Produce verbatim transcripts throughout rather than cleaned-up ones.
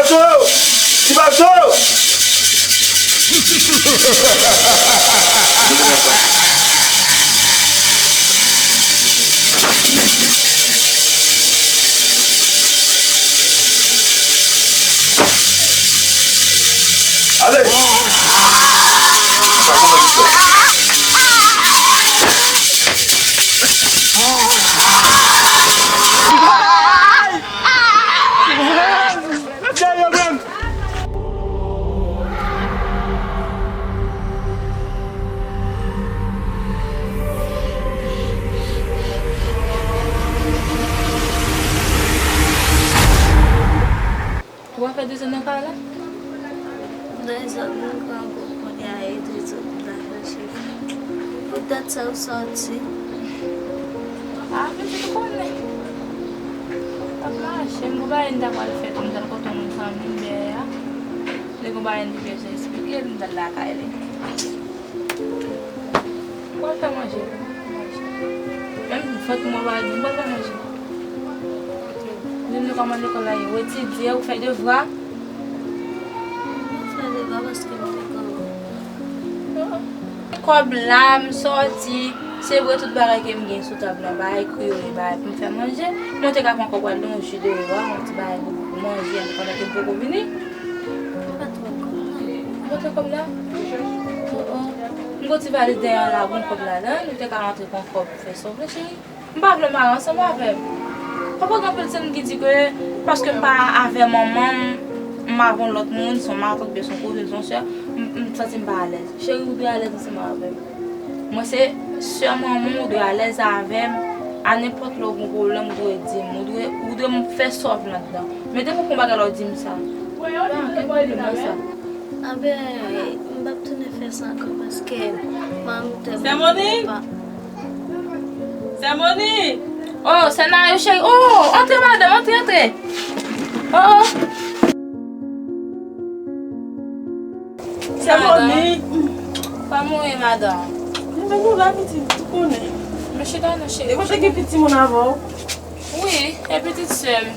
Tibaso! Ale! Ou pa fè dezòd nan kay la? Dezòd nan kay la, kounye a e dezòd la fè chif. Poutèt sa ou sòti. A, pitit ou konnen. Ap mache, m gon bagay m ta pral fè tou, m t al kote yon moun fanmi m dèyè a. Li gon bagay m te bezwen eksplike l, m t al lakay li. Ou al fè manje. Menm vant mwen pa gen, ou al fè manje. Di m nou kòman lekòl la ye, ou etidye, ou fè devwa. Mwen fè devwa paske m te grangou. Kòb la, m sòti, se vre tout bagay ke m gen sou tab la, bagay kriyo e bagay pou m fè manje. Mwen te ka pran kòb pral nan yon ji deyò a, yon ti bagay pou, pou manje, pandan ke m poko vini. Ou pa t pran kòb la? Ou pa t pran kòb la? Oh, oh. M gon ti valiz dèyè an la, gon kòb ladan, nou te ka rantre pran kòb, fè sa w vle, cheri. M pa vle mare ansanm avè m. Papa gen anpil sè m ki di ke paske m pa avè manman m, m avè yon lòt moun, se yon matant oubyen se yon kouzin, se yon sè, m, m santi m pa alèz. Cheri, ou dwe alèz ansanm avè m. Mwen se sè manman w, ou dwe alèz avè m. A nenpòt lè w gen pwoblèm, ou dwe di m. Ou dwe, ou dwe m fè sa w vle anndan. Men depi w gon bagay la, w di m sa. Pa gen pwoblèm nan sa. Anben, m p ap tounen fè sa ankò paske manman m te... Sè Monique! Sè Monique! Oh, sè Nayou cheri. Oh, antre madanm, antre, antre. Oh, oh. Sè Monique! Kòman w ye, madanm? Ebyen, nou la, pitit, ou konnen. Men chita non, cheri. E kote gen pitit moun avè w? Wi, e pitit sè m.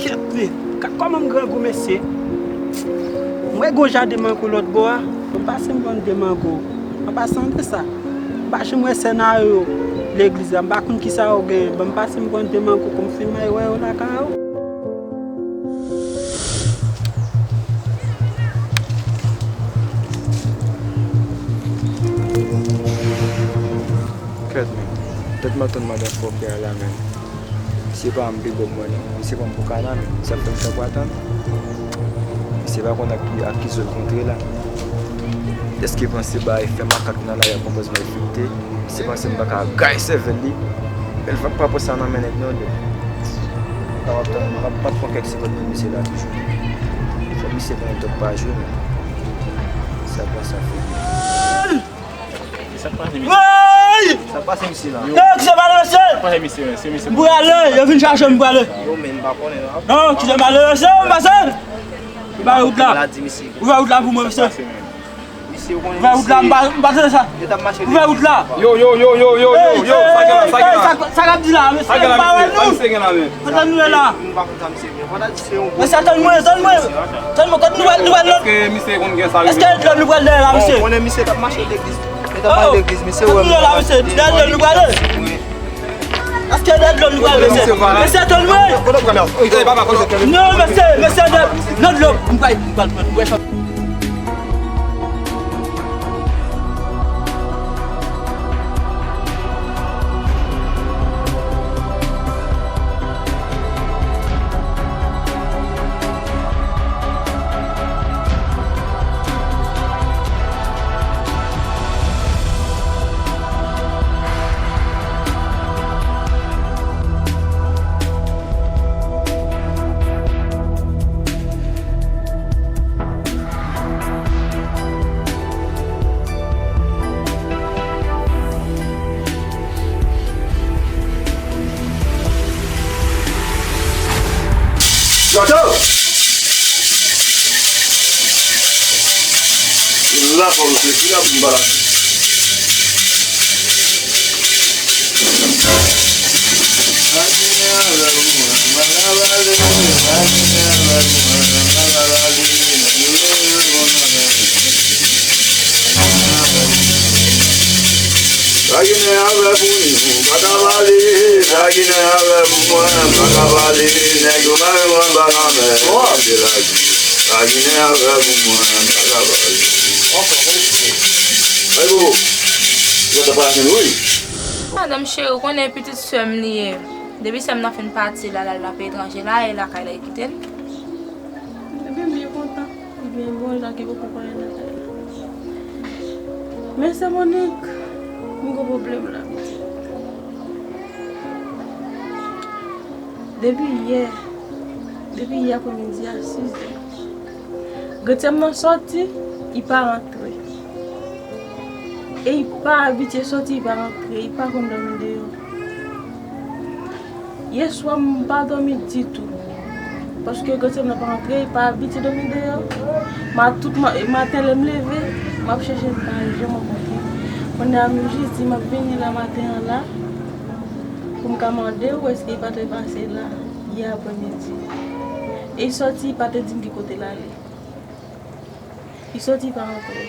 Kèt, men, gad kòman m grangou, mesye. M wè gon jaden mango lòt bò a. Ban m pase m pran de mango. An pasan de sa, m pa janm wè sè Nayou legliz la. M pa konn kisa yo genyen. Ban m pase m pran de mango pou m fin may wè yo lakay ou. Kèt, men. Tèt m ap tann madan fòkè a la, men. Misye pa m big up mwen non. Misye pran m pou kana, men. Sa fè m tankou atann. Misye pa konn ak ki, ak ki zo l kontre la. Èske panse bagay fè makak nan lari a konpòz m enfekte? Misye panse m pa ka gaye sèvèl li. Men l pa, pa pran sa nan men nèg non, dou. M kapab tann, m p ap, p ap pran kèk segonn pou misye la toujou. Fò misye konnen dòk pa jwe, men. Sa pran sa fè. Sa k pase, mesye? Woy! Sa k pase, mesye la? Yo, kite m ale, mesye! Sa k pase, mesye, men? Se mesye. M prale, yo vin chache m, m prale. Yo, men m pa konnen non. Non, kite m ale, mesye, m pase! Ou ba wout la. Ou ba wout la pou mwen, mesye. Ou ba wout la, m pa, m pa tande sa. Ou ba wout la. Yo, yo, yo, yo, yo, yo, yo, sa gen la, sa gen la. Sa k ap di la, mesye, m pa wè nou. Sa gen la, men. Antann nou la. Mesye, tann mwen, tann mwen. Tann mwen, kot nou pral, nou pral lòt? Èske misye konn gen sa? Èske lòt nou pral dèyè la, mesye? Bon, konnen misye t ap mache legliz. Li t ap mache legliz, misye wè m. Kot nou la, mesye? Dèyè lòt nou pral. Èske dèyè lòt nou pral, mesye? Mesye, tann mwen. Non, mesye, mesye, dèyè lòt nou pral, nou pral, nou pral. Lòto! E la fò reflechi la pou m pa la. Sa gen avè w, mwen, m pa ka pale. Sa gen avè w, mwen, m pa ka pale. Nèg yo leve bon nan men. Sa gen avè w, m pa ka pale. Sa gen avè w, mwen, m pa ka pale. Nèg yo pa vle mwen pa ka fè. Se la di. Sa gen avè w, mwen, m pa ka pale. Ay, bobo. Yo ta pa la wi. Madanm cheri, ou konnen pitit sè m li ye. Depi sè m nan fin pati la, l al nan peyi etranje la, e lakay la, e kite l. Depi m byen kontan, li byen bon, l lage poko pa nan lakay la. Men sè Monik, m gon pwoblèm la. Depi yè, depi yè aprèmidi a sis zè, grandsè m nan sòti, li pa rantre. E li pa abitye sòti, li pa rantre, li pa konn dòmi deyò. Yè swa m pa dòmi ditou. Paske grandsè m nan pa rantre, li pa abitye dòmi deyò. Ma tout ma- maten lè m leve, m ap chèche l, m pa janm rankontre. Kounye a m jis di m ap vini la maten an la pou m ka mande w èske li pa te pase la yè aprèmidi. E li sòti, li pa te di m ki kote l ale. Li sòti, li pa rantre.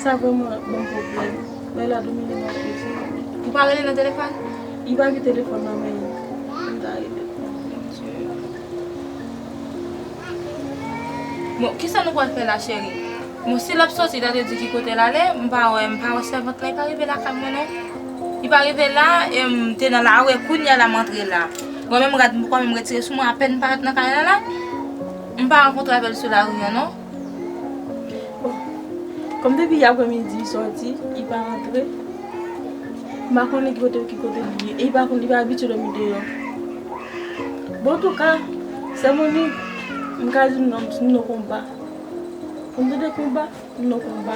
Sa vrèman ban m pwoblèm. Mwen la domine m ap peze. Ou pa rele nan telefòn? Li pa gen telefòn nan men li. M ta rele. Bon, kisa nou pral fè la, cheri? Bon, si l ap sòti, ta te di ki kote l ale, m pa wè, m pa wè sèvant la, li pa rive lakay mwen, non. Li pa rive la, e m te nan lari, kounye a la m antre la. Mwen menm, rad m poko menm retire sou mwen, apèn m parèt nan kay la la, m pa rankontre avè l sou lari an, non. Bon, kòm depi yè aprèmidi li sòti, li pa rantre, m pa konnen ki kote, ki kote li ye. E li pa konn, li pa abitye dòmi deyò. Bon, antouka, sè Monik, m ka di nou non, m non konba. Ou tande konba? M non konba.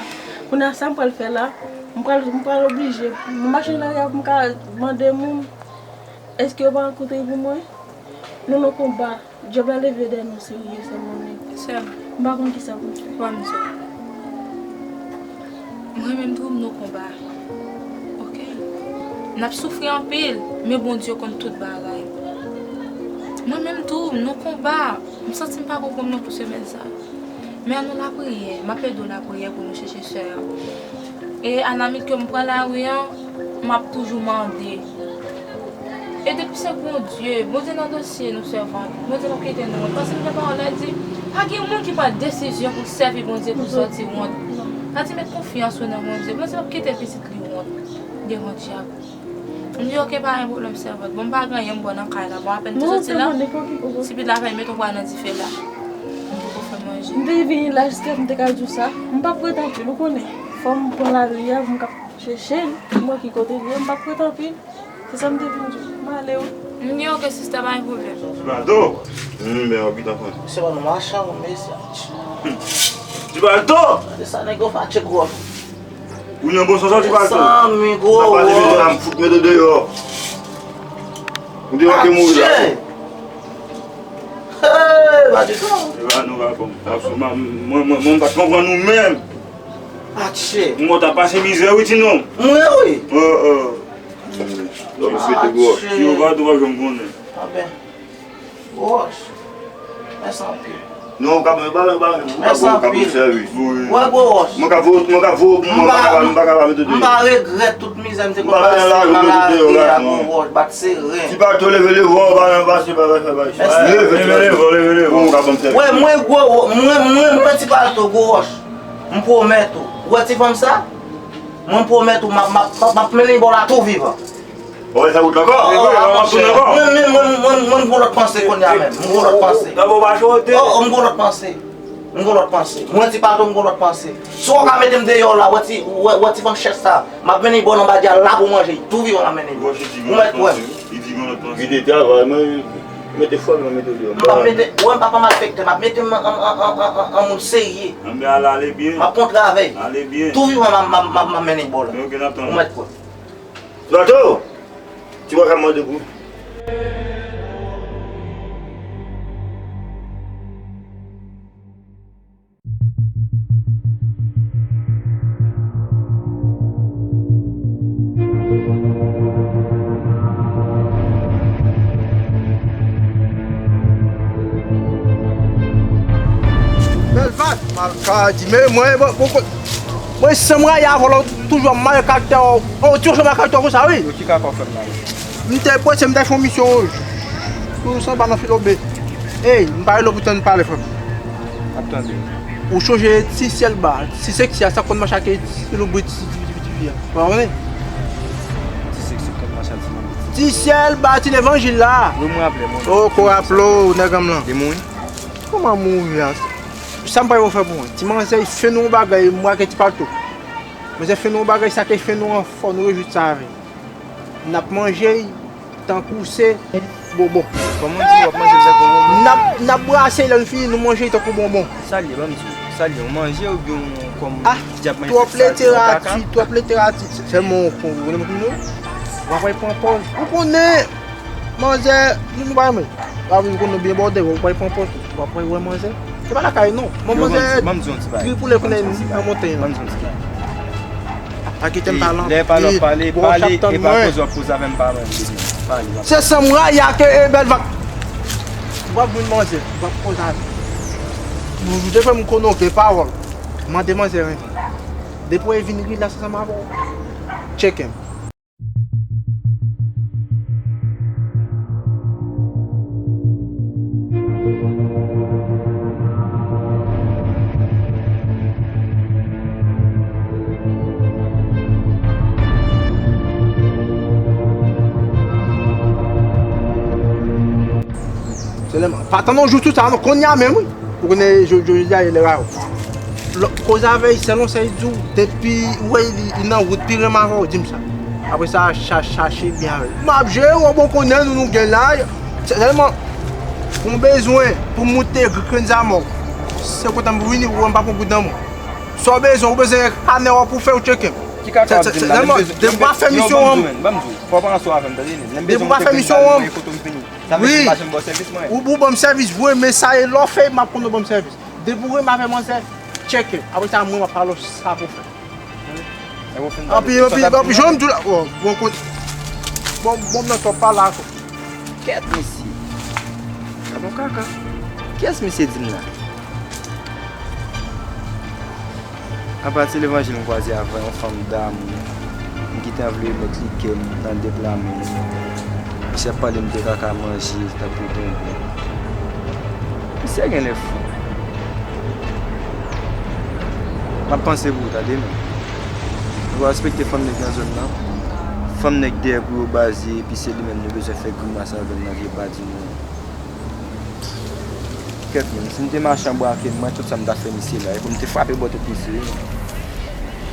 Kounye a sa m pral fè la, m pral, m pral oblije. M mache nan lari a pou m ka mande moun, èske yo pa rankontre pou mwen? Nou non konba. Dyab la leve dèyè nou serye, sè Monik. Sè m. M pa konn kisa pou m fè. Ban m di w. Mwen menm tou, m non konba. Oke? N ap soufri anpil, men Bondye konn tout bagay. Mwen menm tou, m non konba. M santi m pa konprann non pou semèn sa. Men an nou lapriyè, m ap ede w lapriyè pou nou chèche sè a. E anami ke m pran lari an, m ap toujou mande. E depi se Bondye, Bondye nan dosye nou, sèvant. Bondye p ap kite nou wont. Paske m gen pawòl la di, pa gen moun ki pran desizyon pou sèvi Bondye pou sòti wont. Sa di met konfyans ou nan Bondye. Bondye p ap kite pitit li wont devan dyab. M di, oke, pa gen pwoblèm, sèvant. Bon, m pa gen anyen m bwè nan kay la. Bon, apèn m te soti la, tipi la fè m met yon pwa nan dife la. M poko fè manje. M te vini la jiska m te ka di w sa. M p ap ret anpil, ou konnen. Fò m pran lari a, pou m ka chèche l, pou m wè ki kote l ye. M p ap ret anpil. Se sa m te vin di w. M ale wi. M di, oke, sista, pa gen pwoblèm. Ti Baldo. Hmm, men w ap gentan konn. Se pa nou machan, mesye. Ti Baldo! Gade sa nèg yo fache gwo. Ou nan bon sans, Ti Baldo? Zanmi gwo. Sa pase vin la, m fout mete deyò. Ou te manke mouri la. Atchè! Hey, pa ditou. E pa nou pa bon. Mwen, mwen, mwen, mwen pa t konprann ou menm. Atchè! Mwen ta pase mizè wi, ti nonm. Mwen wi. Oh, oh. Lòm swete gwo. Atchè! Si yo pa tou, pa janm konnen. Anben. Gwo wòch. Mèsi anpil. Non, ou ka ban, ou ka ban, ou ka ban, ou ka ban sèvis. Wè gwo wòch. Mwen ka voye, mwen ka voye, mwen pa ka, mwen pa ka mete deyò. M pa regrèt tout mizè m te konn pase nan lari a, gwo wòch, bat seren. Ti Baldo, leve, leve, ou pa nan pase, pa, pa, pa, pa. Leve, leve, leve, leve, ou ka ban m sèvis. Wè, mwen gwo, mwen, mwen, mwen Ti Baldo, gwo wòch. M pwomèt ou. Ou wè ti fanm sa? Mwen pwomèt ou, m ap, m ap, m ap, m ap mennen bò la tou vivan. Ou wè sa wout la ankò? Mwen, mwen, mwen, mwen, mwen, m gon lòt panse kounye a menm. M gon lòt panse. Gabo pa chote. Oh, oh, m gon lòt panse. M gon lòt panse. Mwen Ti Baldo, m gon lòt panse. Si w ka mete m deyò la, wè ti, wè, wè ti fanm chèch sa. M ap mennen bò nan badya la pou manje. Tou vivan m ap mennen bò. Ou mèt kwè m. Li di gon lòt panse. Li di travay, mwen, mete fò mwen mete deyò. M p ap mete, wè m p ap an malfektè, m ap mete m an, an, an moun serye. Anben ale, ale byen. M ap pran travay. Ale byen. Tou vivan m ap, m ap, m ap, m ap mennen bò la. Ok, n ap tann. Ou mèt kwè. Plato! Ti bwa ka mande pou. Ka di, men mwen, mwen, mwen, mwen, sanm rayi avè w la, toujou ap mare karaktè w. O, ti yon chanm karaktè w konsa, wi. Yo, ki kaka w fè m la? M te panse m ta fè yon misyon, ou sanba nan filobe. Ey, m pa rele w pou tann pale, frè m. M ap tande. Ou chonje ti syèl ba, ti seksi a, sa konn mache ak ti loubrit, ti, ti, ti, ti, ti fi a. Ou pa konnen? Ti seksi konn mache ak ti loubrit. Ti syèl ba, ti levanjil la. Wi, mwen raple, mwen. O, ko raple w, nèg an m lan. Li mouri? Kòman mouri a? Sa m pral fè pou mwen? Ti manzè, fè nou yon bagay, m wè ke ti pato. Manzè, fè nou yon bagay, sa ke fè nou anfò, nou rejwi sa avè. N ap manje tankou se bonbon. Kòman w di w ap manje l tankou bonbon? N ap, n ap brase lè n fini, nou manje tankou bonbon. Sa l ye, ban m di w. Sa l ye, yon manje oubyen yon kòm... Ah, diab manje twòp literati, twòp literati. Sèlman w konnen pou nou. W ap pran pòz. Ou konnen, manzè, nou, nou pa renmen. W ap konnen byen bòdè, w ap pran pòz. W ap wè manzè. Se pa lakay non. Mwen manzè, ban m di yon ti bagay, gri poulè konnen nan montèy lan. Ban m di yon ti bagay. Pa kite m pale anpil. Lè pale, w ap pale, pale, e pa koze w ap koze avè m, pa menm, pale. Se sanm rayi a ke e bèl vag. W ap jwenn manzè, w ap koze avè m. Nou te fè m konnen w gen pawòl. Mande manzè renmen. Depi w vin ri la, se sanm avè w. Tcheke m. Sèlman, pa tann yon jou sou sa, non, kounye a menm, wi. Ou konnen, jodi a, e lè a yo. Lò, koze avè l, sèlon sa, li di w, depi ou wè li, li nan wout, pi renmen avè w, di m sa. Apre sa, cha-, chache byen avè l. M ap jere w, bon konnen nou, nou gen la. Sèlman, pou m bezwen, pou m moute grenn zamò. Se kote m pou vini, ou wè m pa pran goud nan men w. Sa w bezwen, ou bezwen kanè w pou fè w tcheke m. Ki kaka w ap di m la? Sèlman, depi w pa fè misyon an. Ban m di w, fò w pran sou avè m, tande? Depi w pa fè misyon an. Sa vle di m pa janm ba w sèvis mwen? Ou, ou ban m sèvis vre, men sa e lè w fè, m ap konn ou ban m sèvis. Depi w renmen avè manzè, tcheke. Apre sa, mwen, m ap pale w sa pou fè. Anpi, anpi, anpi, jan m di w la, bon, bon, bon, bon, nan twòp pale ankò. Kèt, mesye. Sa bon kaka. Kiyès misye di m la? Apa ti levanjil m kwaze avè yon fanm damou. M gentan vle met li kè m nan de pla men l. Misye ap pale m de kaka manje, tankou tonton. Misye genlè fou. M ap panse pou ou, tande, men. Ou pa respekte fanm nèg nan zòn nan. Fanm nèg dèyè pou yo baze, epi se li menm nou bezwen fè grimas avè l nan vye pati nou. Kèt, men, si m te mache anba ke mwen, tout sa m ta fè misye la, e pou m te frape bò tèt misye, wi, men.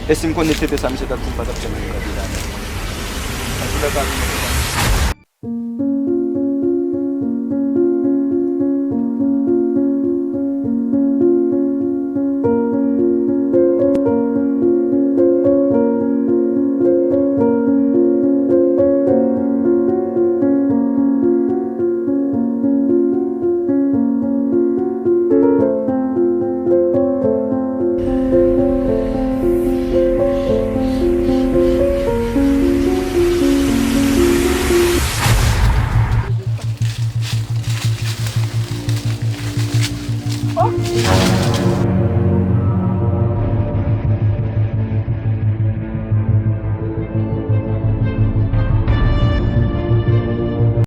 E si m konnen se te sa misye t ap di, m pa t ap janm vin kanpe la, non. Antoulèka,